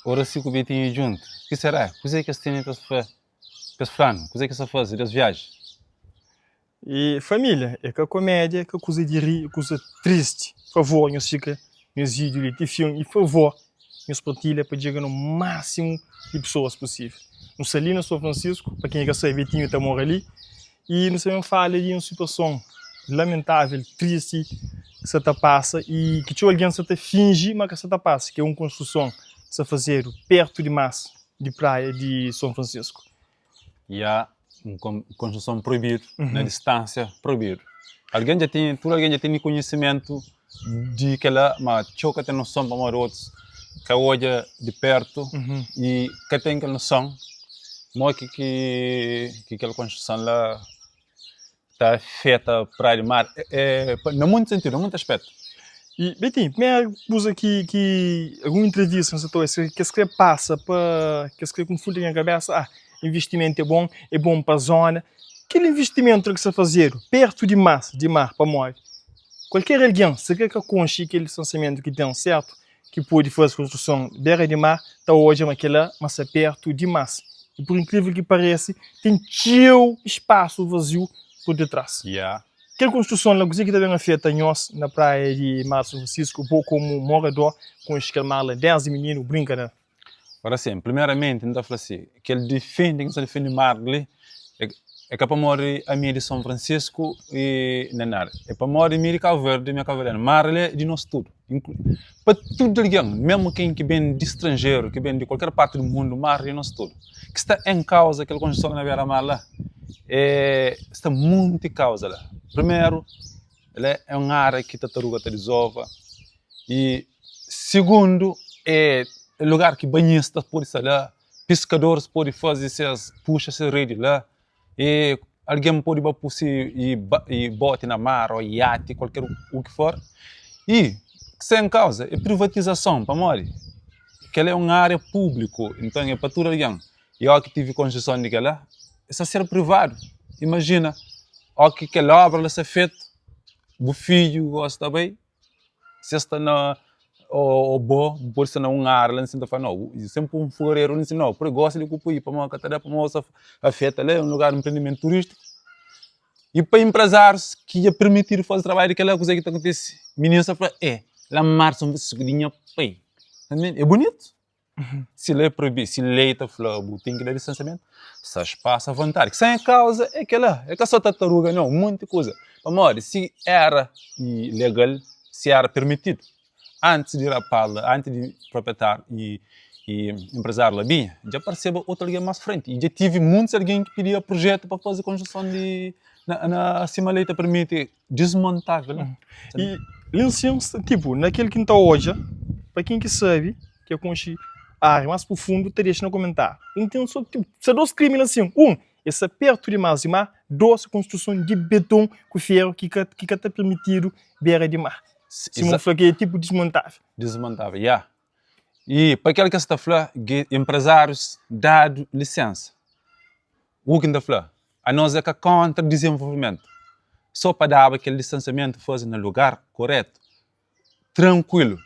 Oracy ku Betinho djuntu. Ki será? Kuzê ki es tene pa es fla, pa es fla-nu? Kuzê ki es ta faze des viaji? E família, é ka komédia, é ka kuza di ri, é kuza tristi. Favor, nhos fika nes vídiu li ti fin i favor, nhos partilha pa djega no másimu di pesoas pusível. Nu sta li na São Francisco, pa kenha ka sabe, Betinho ta mora li, i nu sta ben fala di un situason lamentável, tristi ki sta ta pasa i ki txeu algen sta ta finji ma ka sta ta pasa, ki é un konstruson ki sta fazedu pertu dimás di praia di São Francisco. Ya, un konstruson proibidu, na distánsia proibidu. Algen dja ten, tudu algen dja tene konhisimentu di kela, ma txeu ka ten noson pamodi otus ka odja di pertu i ka ten kel noson modi ki ki kel konstruson la ta afeta praia di mar na monti sentidu, na monti aspetu. I Betinho, primeru kuza ki ki algun entrevista N sa ta obi, kes kre pasa pa kes kre konfundi nha kabesa, ah investimentu é bon, é bon pa zona. Kel investimentu la ki sta fazedu pertu dimás di mar, pamodi kualker algen si kre ka konxe kel distansiamentu ki ten sertu ki pode faze konstruson bera di mar ta odja ma kel-la ma sta pertu dimás i pur inkrivel ki parese ten txeu spasu vaziu pur ditras. Ya. Kel konstruson la kuzê ki ta ben afeta nhos na praia di Mar di São Francisco bo komu morador konxe kel mar la desdi mininu brinka na. Ora sin, primeramenti N ta fla si, kel difende ki N sta difende mar li é ka pamodi ami é di São Francisco i nen nada, é pamodi mi é di Cabo Verde, mi é kabuverdianu, mar li é di nos tudu, pa tudu algen, mesmu ken ki ben di stranjeru, ki ben di kualker parti di mundu, mar li é nos tudu. Ki sta en kauza kel konstruson na bera mar la, é sta monti kauza la. Primeru, la é un ária ki tataruga ta dizova i Sigundu, é lugar ki banhistas pode sta la, piskadoris pode faze ses, puxa ses redi la, e algen pode ba pu se boti na mar o iati, kualker u ki for. I sen kauza é privatizason, pamodi kel-la é un ária públiku, nton é pa tudu algen. I óki tivi konstruson di kel-la, el sta ser privadu. Imajina, óki kel óbra la sta fetu, bu fidju gosi ta bai Si es sta na o bo, bu pode sta na un ária la nsin ta fla nau, sen pui un fogareru li nsin nau, pur gosi li ku pui pamodi ka ta da pamodi sa afeta la é un lugar di enprendimentu turistiku i pa enprezárius ki dja pirmitidu faze trabadju di kela kuze ki ta kontise mininu ta fla e la mar son francisku di nha pai é bunitu. Si lei proibi, si lei ta fla bu ten ki da distansiamentu, sta spasu avontadi. Ki sen kauza é kela, é ka so tartaruga nau, monti kuza. Pamodi si era legal, si era permitidu, antis di rapaz la, antis di proprietáriu i enprezáriu la binha, dja parseba otu algen mas frenti. I dja tivi muntis algen ki pidia projetu pa faze konstruson di na sima lei ta permiti. Dismontável la. I li nsin sta tipo na kel ki N ta odja, pa ken ki sabe, ki konxe ária más profundu ta dexa na komentáriu. N ten so tipo sta dos krimi la nsin, un é sta pertu dimás di mar, dos konstruson di beton ku feru ki ka ki ka ta permitidu bera di mar. Sima N fla ki é tipo dismontável. Dismontável, ya. I pa kel ki es ta fla, enprezárius dadu lisensa. U ki N ta fla, anos é ka kóntra dizenvolvimentu, sô pa daba kel distansiamentu faze na lugar korétu, trankuilu.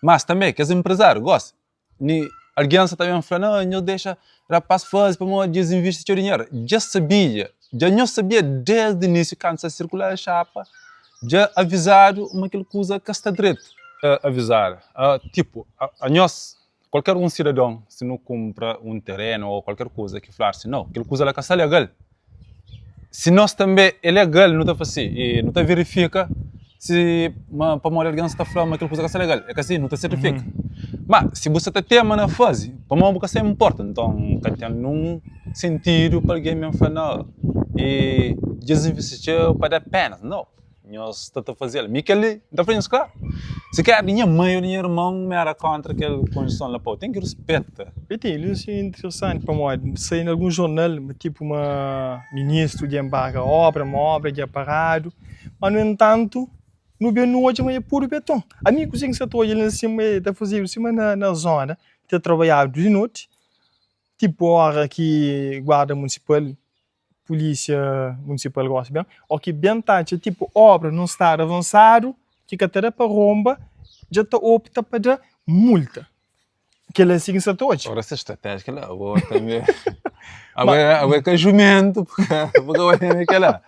Mas tanbê kes enprezáriu gósi, ni algen sa ta ben fla, nau, nhos dexa rapás faze pamodi dja es invisti txeu dinheru. Dja sabia, dja nhos sabia désdi inísiu kantu sa sirkula xapa, dja avizadu ma kel kuza ka sta dretu. Avizadu, tipu, anhos Kualker un sidadon si nu kunpra un terenu o kualker kuza ki fladu si nau kel kuza la ka sta legal, si nos tanbe é legal nu ta fla si i nu ta verifika si ma pamodi algen sta fla ma kel kuza ka sta legal é ka si nu ta sertifika. Ma si bu sta ta tema na faze pamodi bu ka sta inporta nton ka ten nun sentidu pa algen ben fla nau i dja es invisti txeu pa da pena nau. Nhos sta ta faze-l. Mi kel-li, N ta fla nhos klaru, si ka éra di nha mai ô di nha irmon, mi éra kóntra kel konstruson la. Pau ten ki ruspeta. I ten li un interesanti pamodi sai na algun jornal ma tipu ma ministru dja enbarga obra, ma obra dja paradu, ma nu entantu nu ben nu odja ma dja podu beton. Ami kuzê ki N sa ta odja li na sima e ta fazedu sima na zona ta trabadjadu di noti, tipu ora ki guarda munisipal pulísia munisipal gosi ben, o ki ben ta atxa tipu obra nun stadu avansadu ki ka ta da pa ronba, dja ta opta pa da multa. Kel-la é si ki N sa ta odja. Ora, se estratégia kel-la, abo tanbe. Abo é, abo é ka jumento, porque abo é kel-la.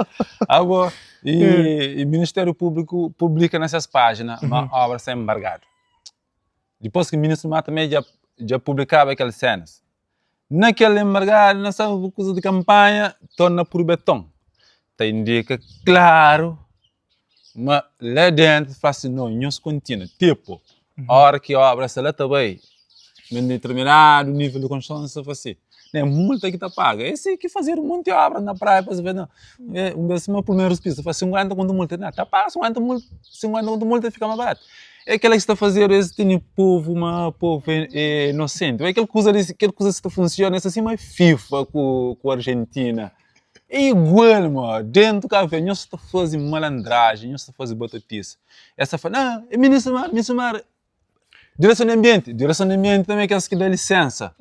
Abo, e, e Ministério Público publica na ses página ma obra sta embargado. Dipôs ki Ministro Mar tanbe dja, dja publicaba kel cenas. Na kel embargado, na sa kuza di kampanha, torna pur beton. Ta indica claro Ma la dentro fla si no nhos kontinua tipo ora ki obra sta la ta bai na un determinadu nivel di konstruson nhos ta fla si ne multa ki ta paga é si ki fazedu monti obra na praia pa fla un bes sima primerus pisu fla 50 kontu multa na ta paga 50 multa 50 kontu multa fika ma baratu é kila ki sta fazedu es tene povu ma povu é inosenti kel kuza li kel kuza sta funsiona sima fifa ku argentina. É igual mo, dentu Cabo Verde nhos ta fazi malandragem, nhos ta fazi batatice. Es ta fla, nah, é ministro mar, ministro mar, direção di ambiente, direção di ambiente também é kes ki da licença.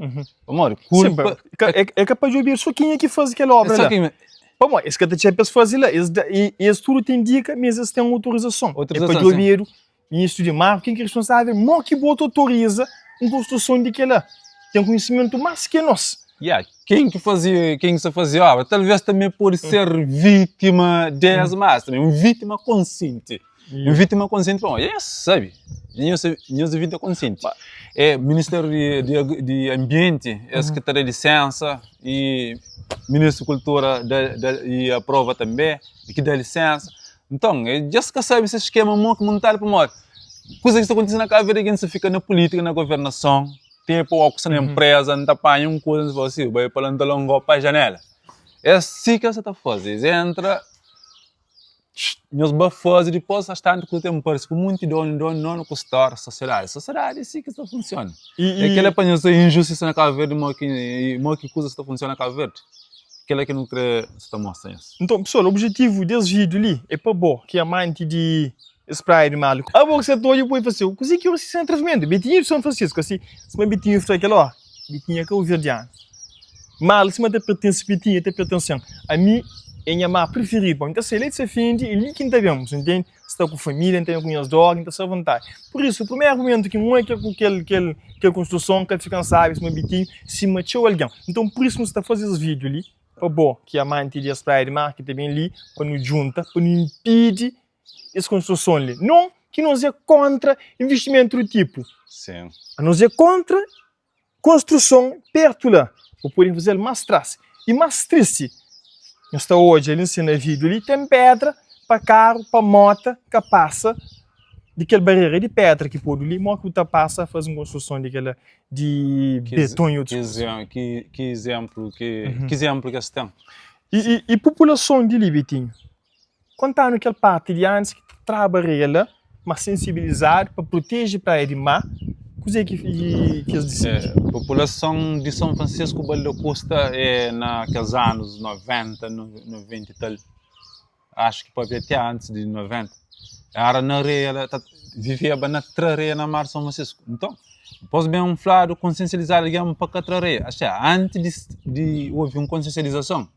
Pamodi Sim, kulpa é, é ka pa djobe só kenha ki fazi kel obra é só la. kenha. Pamodi es ka ta txeu pa es fazi la, es da, e, es tudu ten dika, mas es ten autorizason. É pa Autorização, sim. djobedu Ministru di Mar, ken ki é responsável, mo ki bo ta autoriza un konstruson di kela? Ten konhisimentu más ki nos. Ya, ken ki faze, ken ki sta faze obra, talvez tanbe pode ser vítima des, mas tanbe un vítima konsienti. Un vítima konsienti pamodi nhos sabe, nhos nhos é vítima konsienti. É Ministério di di di Ambienti, es ki ta da lisensa y Ministru di Kultura da da y aprova tanbe, ki da lisensa. Nton, e dja es ka sabe se skema mo ki montadu pamodi kuza ki sta kontise na Kabu Verdi algen sa fika na pulitika, na governason, tepu o ku sta na enpreza, N ta panha un kuza N ta fla si, bai pa la N ta longo pa janela. É si ki es sa ta faze, es entra, nhos ba faze dipos as tantu kuza ten parse ku munti donu, donu, donu ku stória, sosiedadi. Sosiedadi é si ki sta funsiona. É kila pa nhos injustisa na Kabu Verdi mo ki mo ki kuza sta funsiona na Kabu Verdi. Kila ki nu kre sta mostra nhos. Nton, pesoal, objetivu des vídiu li é pa bo ki é amanti di es praia di mar li. Abo ki sa ta odja, bu pode fla si, Kuzê ki osi sen atrevimento? Betinho di Son Francisco, asi, sima Betinho fla kel óra, Betinho é kauverdianu. Mar li sima ta pertense Betinho, el ta pertense-m. Ami é nha mar prifiridu, pamodi N ta sai la di Safende, é li ki N ta ben, bu ntende? Sta ku família, N ta ben ku nhas dógi, N ta sta avontadi. Pur isu, primeru mumentu ki N odja ku kel, kel, kel konstruson, N ka fika nsabi sima Betinho, sima txeu algen. Nton, pur isu, N sta faze es vídiu li. Pa bo ki é amanti di es praia di mar ki ta ben li pa nu djunta pa nu inpidi es konstruson li. Non ki nos é kontra invistimentu di tipu. Sim. Nos é kontra konstruson pertu la. Bu pode faze-l más tras. I más tristi, nhos ta odja li nsin na vídiu li, ten pedra pa karu, pa mota ka pasa di kel barera di pedra ki podu li, mo ki bu ta pasa faze un konstruson di kela di beton i otus kuza. Ki ki izénplu ki ki izénplu ki es ten? I i i populason di li, Betinho, konta-nu kel parti di antis ki ta traba areia la, ma sensibilizadu pa proteje praia di mar, kuzê ki ki es disidi? Populason di São Francisco Bal da Kusta é na kes anus 90, 90 i tal. Acho ki pabia ti antis di 90, era na areia la, ta viveba na tra areia na mar São Francisco. Nton, dipôs ben fladu konsiensializadu algen pa ka tra areia. Axé, antis di obi un konsiensializason,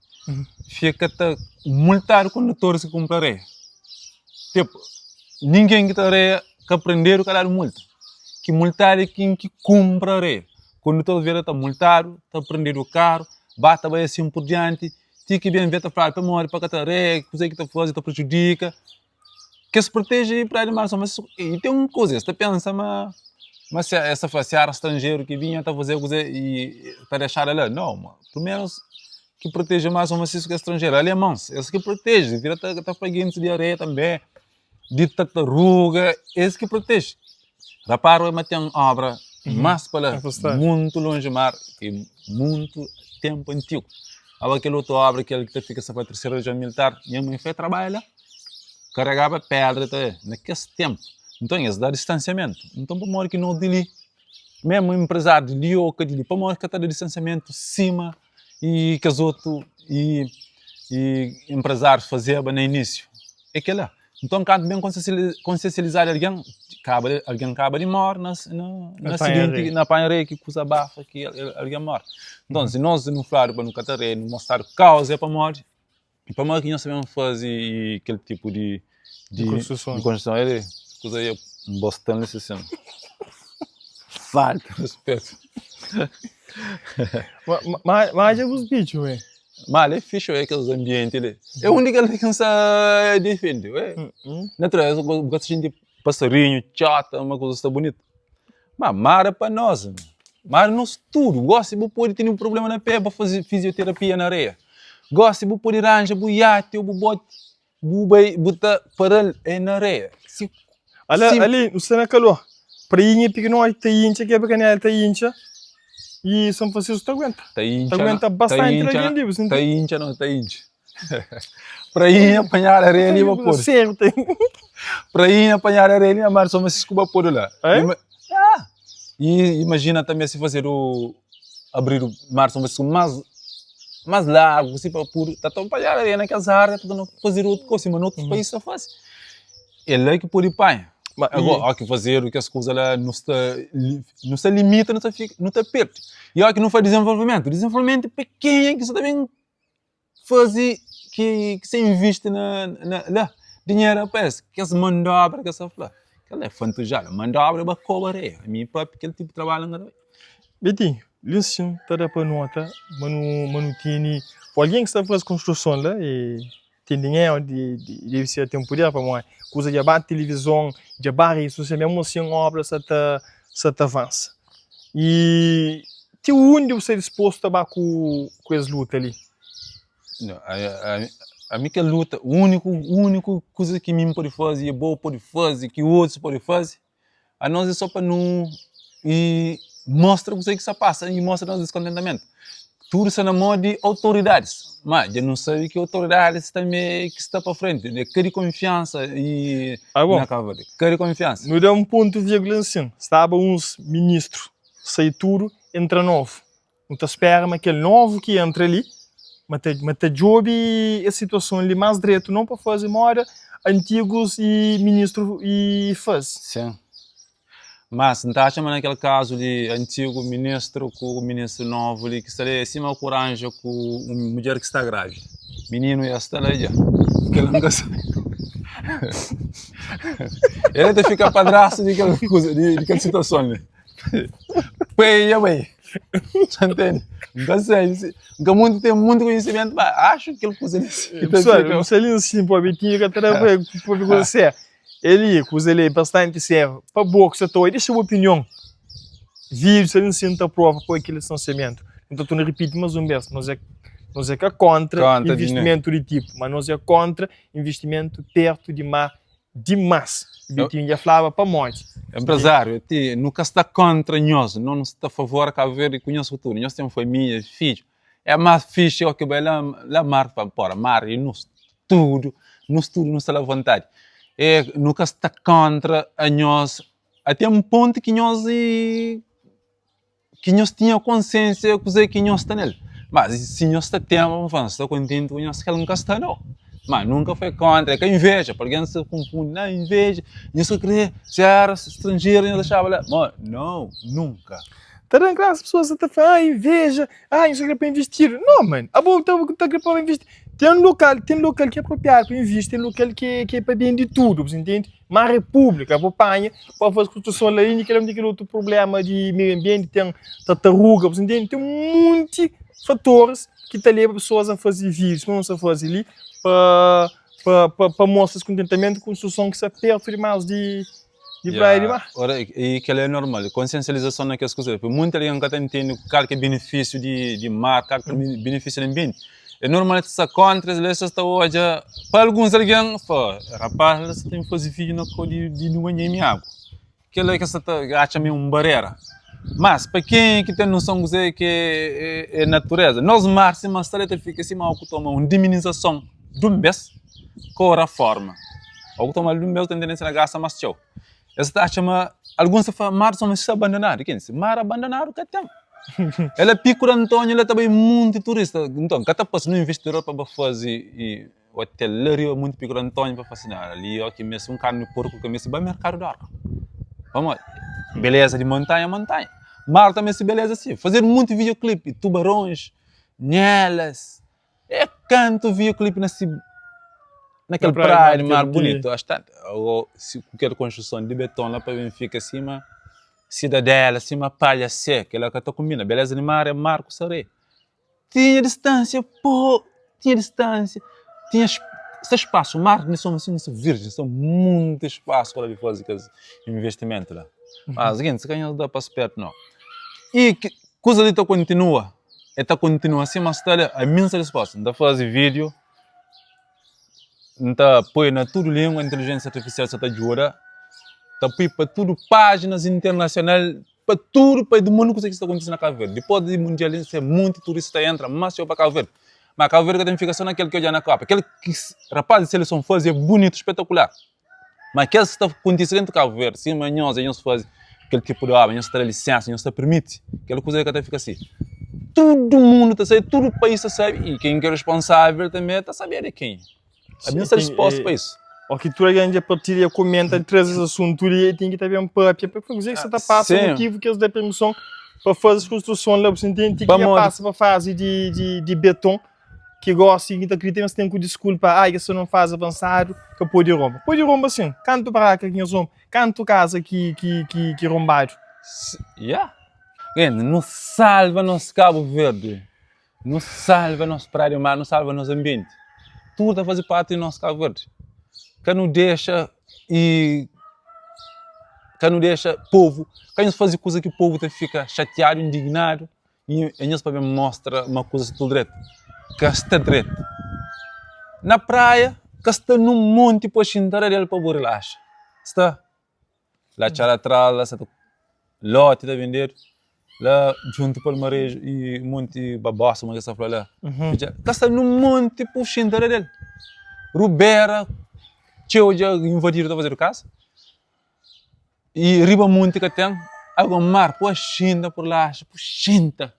fika ta multadu kondutoris ki kunpra areia. Tipu, ningen ki tra areia ka prendedu, ka dadu multa. Ki multadu é ken ki kunpra areia. Kondutor vira ta multadu, ta prendedu karu, ba ta bai asin pur dianti. Ti ki ben ta fladu pamodi pa ka ta rega, kuzê ki ta faze ta prejudika. Kes proteje praia di mar só mas i ten un kuza es ta pensa ma ma se es ta fla se era stranjeru ki binha ta faze kuzê i ta dexadu la. Nau, ma primeru ki proteje mar só mas ki stranjeru, alemons es ki proteje, vira ta fla gentis di areia tanbe. di tartaruga, es ki proteje. Rapara ma ten obra más pa la, muntu lonji mar i muntu tenpu antigu. Aba kel otu obra kel ki ta fika sa pa terseru rejion militar, nha mai foi trabadja la, karegaba pedra ta na kes tenpu. Nton es da distansiamentu. Nton pamodi ki nos di li, mesmu enprezáriu di li o ka di li, pamodi ki ka ta da distansiamentu sima i kes otu i i enprezárius fazeba na inísiu? É kel-la. Nton, kantu ben konsiensializadu algen, kaba di, algen kaba di móre na na asidenti, na panha areia ki kuza bafa ki algen móre. Nton, si nos nu fladu pa nu ka ta areia, nu mostradu kauza é pamodi, é pamodi ki nhos ta ben faze kel tipu di di konstruson. El kuza é un boston li si sin. Falta respetu. Ma ma dja bus bitxu we. Ma li é fixi oe kes anbienti li. É undi kel ki N sa difende oe. Natureza bu ka ta xinti pasarinhu, txota, uma kuza sta bunitu. Ma mar é pa nos, mar é nos tudu. Gosi bu pode tene un prublema na pé, ba faze fizioterapia na areia. Gosi bu pode ranja bu iati o bu boti Bu bai bu ta paral é na areia. Si Ala ali nu sta na kalor. Prainha pikinoti ta intxa, kebra kanela ta intxa i São Francisco ta aguenta. Ta intxa Ta aguenta bastante la algen li, bu sinti? Ta intxa não, ta intxa. Prainha panhadu areia li ba podu. Sério ta Prainha panhadu areia li na mar São Francisco ba podu la. É? Ah! I imajina tanbe si fazedu abridu mar São Francisco más más largu si pa pudu ta toma pa areia na kes área ta torna fazedu otu kuza sima na otus país ta faze. É la ki pode panha. Agora, óki fazedu kes kuza la nu sta nu sta limita nu ta fika nu ta perde. I óki nu fla dizenvolvimentu, dizenvolvimentu pa kenha ki sa ta ben faze ki sa invisti na la dinheru é pa es kes mon di obra ki es ta fla kel-la é fantujada mon di obra é ba koba areia ami propi kel tipu di trabadju N ka ta bai. Betinho, li nsin ta da pa nota ma nu ma nu tene pa algen ki sta faze konstruson la e ten dinheru di debe ser ten puder pamodi kuza dja ba tilivizon dja ba redi sosial mesmu asin obra sa ta sa ta avansa i ti undi bu sta dispostu a ba ku ku es luta li? Ami kel luta uniku uniku kuza ki mi N pode faze i bo pode faze ki otus pode faze anos é so pa nu i mostra kuzê ki sta pasa i mostra nos diskontentamentu tudu sta na mô di autoridadis ma dja nu sabe ki autoridadis tanbe ki sta pa frenti é ka di konfiansa i na Cabo Verde ka di konfiansa. Nu da un pontu virgula nsin staba uns ministru sai tudu entra novu Nu ta spera ma kel novu ki entra li ma ta ma ta djobe es situason li más dretu, non pa faze moda antigus i ministru i faze. Sin. Mas N ta atxa ma na kel kazu di antigu ministru ku ministru novu li ki sta li é sima ku ranja ku un mudjer ki sta grávida. Mininu ja sta la dja. Kel N ka sabe. El ta fika padrastu di kel kuza di kel situason li. Pai dja bai. Sa ntende? N ka sabe si N ka muntu ten muntu konhisimentu ma axu kel kuza li si ki ta Pessoal, fika. N sta li nsin pabia tinha ka ta da pa pabia kuza sério. Eli, kuza li é bastanti sério. Pa bo ku sa ta oi, dexa bu opinion. Vídeo sta li nsin ta prova pa kel distansiamentu. N ta torna ripiti mas un bes, nos é nos é ka kontra Kontra di investimentu di tipu, ma nos é kontra investimentu pertu di mar Dimas! Betinho dja flaba pamodi. Empresário, ti nu ka sta kontra nhos, no nu sta favor Cabo Verde ku nhos futuro. Nhos ten família, fidju. É más fixe o ki bai la, la mar pa pora, mar e nos tudo, nos tudo nu sta la vontade. É, nu ka sta kontra a nhos até un ponto ki nhos e ki nhos tinha konsiensia kuzê ki nhos sta nel. Mas si nhos sta ten, N fla, N sta kontenti ku nhos, kel N ka sta nau. Ma nunka foi kontra, é ka inveja, pa algen sta konfundi, na inveja, nhos ka kre si era stranjeru nhos dexaba la. Ma nau, nunka. Ta da grasa pesoas sa ta fla, ah inveja, ah nhos ka kre pa investidu. Nau man, abo bu ta kre pa invisti. Ten lokal, ten lokal ki é apropriadu pa invisti, ten lokal ki é pa bende tudu, bu sa intende? Má Repúblika bo panha pa faze konstruson la inda kel kel otu prubléma di meiu anbienti ten tartaruga bu ntende ten munti fatoris ki ta leba pesoas a faze vídius sima nu sta faze li pa pa pa mostra es kontentamentu ku konstruson ki sta pertu dimás di di praia di mar. Ora i kel-la é normal konsiensializason na kes kuza li pabia munti algen ka ta ntende kal ki é benefisiu di di mar kal ki é benefisiu di anbienti É normal es sta kontra es es ta odja pa alguns algen fla rapaz la sa ta ben faze fidju na kau di lua nhemi agu kel-la ki es ta atxa ma é un barera mas pa kenha ki ten noson kuzê ki é natureza nos mar sima sta la ta fika sima agu ku toma un diminizason di un bes ku raforma agu ku toma di un bes ten tendénsia na gasta más txeu Es ta atxa ma alguns ta fla mar só sta abandonadu. Ken dise mar abandonadu ka ten. El a Pico de António la ta bai munti turista. Nton ka ta parse un investidor pa ba faze hotel la riba munti Pico de António pa fase nada. Ali ó ki meste un karni di porku ka meste bai merkadu di orka. Pamodi beleza di montanha montanha. Mar ta meste beleza si. Fazedu munti videoclip, tubarons, nhelas. É kantu videoclip na si na kel praia di mar bunitu. Acho tanto. Agora, si ku kel construção di beton la pa ben fika sima. Sidadela sima palha seka, ela ka ta konbina. Beleza di mar é mar ku sareia. Tinha distânsia, pô, tinha distânsia, tinha se spasu, mar di São Vicente virgem, sta monti spasu pa la di faze kes investimentu la. Mas gentis ka nhos da pa spertu nau. I ki kuza li ta kontinua, e ta kontinua sima sta la, ami N sta dispostu, N ta faze video, N ta poi na tudu lingua, intelijensia artifisial sa ta djuda, ta pui pa tudu pajinas internasional pa tudu país di mundu kusa ki sta kontise na Kabu Verdi. Dipos di mundial li, se monti turista ta entra mas txeu pa Kabu Verdi. Ma Kabu Verdi ka ten fika so na kel ki odja na kopa. Kel ki rapaz di seleson faze é bunitu, spetakular. Ma kel ki sta kontise dentu Kabu Verdi, sima nhos e nhos faze kel tipu di obra, nhos ta da lisensa, nhos ta pirmiti, kel kuza li ka ta fika si. Tudu mundu ta sabe, tudu país ta sabe i ken ki é responsavel tanbe ta sabe di kenha. Ami N sta dispostu pa isu. O ki tudu algen dja partilha, komenta, traze es asuntu li, e ten ki ta ben papia pa fla kuzê ki sa ta pasa, motivu ki es da permison pa faze es konstruson la, bu sa ntende? Ti ki dja pasa pa fazi di beton, ki gosi ki ta kridita ma es ten ku diskulpa, ai kes sta nun fazi avansadu, ka pode ronba. Pode ronba sin, kantu baraka ki nhos ronba, kantu kaza ki ronbadu. Ya. Nu salva nos Kabu Verdi. Nu salva nos praia di mar, nu salva nos anbienti. Tudu ta faze parti di nos Kabu Verdi. Ka nu dexa i ka nu dexa povu, ka nhos faze kuza ki povu ta fika xatiadu, indignadu i nhos pa ben mostra ma kuza sta tudu dretu. Ka sta dretu. Na praia ka sta nun monti pa xinta la del pa bu rilaxa. Sta. La txada tras la sa ta loti ta bendedu la djuntu palmareju i monti babosa ma kes ta fla la ka sta nun monti pu xinta la del rubera txeu dja invadidu ta fazedu kasa i riba monti ka ten agu mar pu xinta pu rilaxa pu xinta.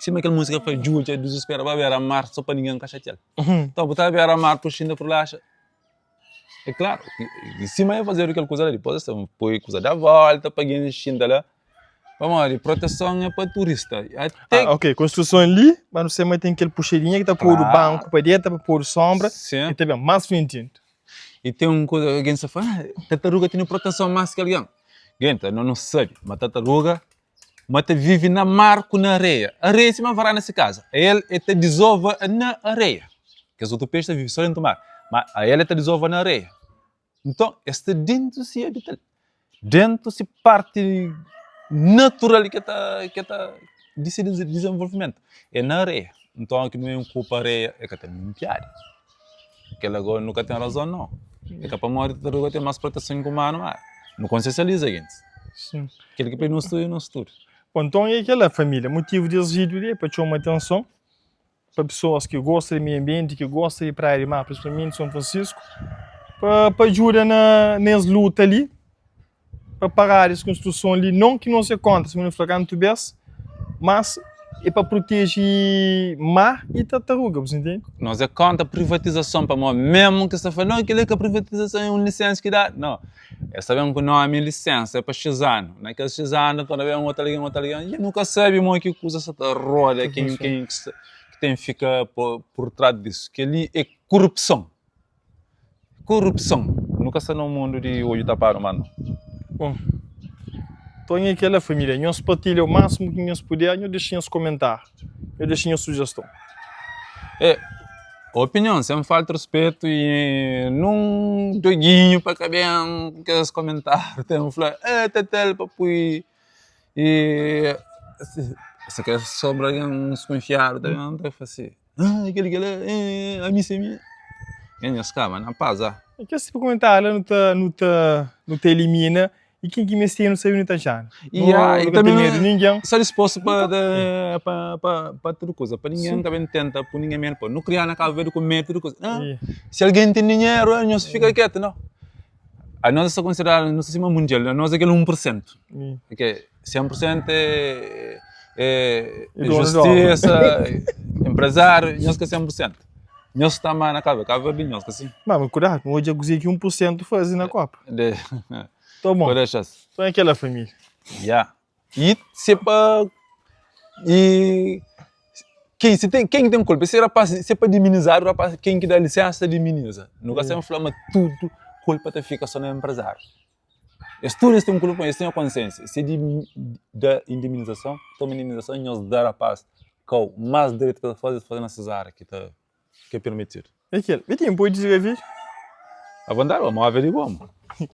Sima kel múzika fla, Djudja dizispera ba bera mar so pa ningen ka xatia-l. Nton, bu ta bera mar bu xinta bu rilaxa. É klaru, i sima el fazedu kel kuza la, dipôs es ta poi kuza da vólta pa gentis xinta la, pamodi proteson é pa turista. Até. Ah, ok, konstruson li, ma nu sai ma ten kel puxadinha ki ta podu banku pa deta, pa podu sonbra, i ta ben más frenti inda. I ten un kuza, gentis ta fla, ah, tartaruga tene proteson más ki algen. Gentis, no nu sabe ma tartaruga ma ta vive na mar ku na areia. Areia é sima varanda si kaza. El e ta dizova na areia. Kes otu pexi ta vive so dentu mar, ma el e ta dizova na areia. Nton, es sta dentu si abital, dentu si parti natural ki ta ki ta di si dizenvolvimentu, é na areia. Nton, ki nu ben kupa areia, e ka ten ninhun piada. Kel la nu ka ten razon nau. É ka pamodi tartaruga ten más proteson ki umanu, má nu konsensializa gentis. Kel ki pa nos tudu é nos tudu. Bon, nton é kel-la, família. Motivu di es vídiu li é pa txoma atenson pa pesoas ki gosta di meiu anbienti, ki gosta di Praia di Mar, prinsipalmenti Son Fransisku, pa pa djuda na na es luta li. pa paradu es konstruson li, non ki nos é kontra, sima nu fla kantu bes, mas é pa proteje mar i tartaruga, bu ntende? Nos é kontra privatizason, pamodi memu ki es ta fla, no, kel-li é ka privatizason, é un lisensa ki dadu. No, es ta ben ku nomi lisensa, é pa xis anu. Na kes xis anu, ta ben otu algen, otu algen, i nu ka sabe modi ki kuza sa ta roda, ken ki ten fika pur tras disu. Kel-li é korupson. Korupson. Nu ka sta na un mundu di odju tapadu má nau. Bon, nton é kela família. Nhos partilha o másimu ki nhos puder, nhos dexa nhos komentáriu, nhos dexa nhos sujeston. É, opinion sen falta ruspetu i nun doidinhu pa ka ben ku kes komentáriu ten fla, eh tetel pa pui i si ka sobra algen diskunfiadu ta ben ta fla si. Ah, kel kel eh, ami se mi. E nhos kaba na paz, ah. É kes tipu komentáriu la nu ta nu ta nu ta elimina i ken ki meste nu sabe nu ta atxa-nu. E ah, Nu e ka ten tanbe medu di ningen. sta dispostu pa pa pa pa tudu kuza, pa ningen ka ben tenta pui ningen medu, pa nu kria na Kabu Verdi ku medu tudu kuza. Ah, si algen ten dinheru, ah, nhos fika ketu, nau. Anos sta konsideradu, nu sta sima mundial, anos é kel 1 pur sentu. Ok, 100 pur sentu é é justisa, enprezáriu, nhos ka 100 pur sentu. Nhos sta má na Kabu Verdi, Kabu Verdi nhos ka si. Má, mas kudadu, nu odja kuzê ki 1 pur sentu faze na Kopa. De, Tá bon. Pode dexa-s. Então é kela família. Ya. I se pa i ken si ten ken ki ten kulpa? Se rapaz se pa diminizadu rapaz ken ki da lisensa ta diminiza. Nu ka sen fla ma tudu kulpa ta fika so na enprezáriu. Es tudu es ten kulpa, es ten konsiensia. Si é di da indemnizason, toma indemnizason i nhos da rapaz kau más dretu ki ta faze, es faze na ses ária ki ta ki é permitidu. É kel. Vitinho, pode desliga vídeo? Avantadi, bo, móvel di bo.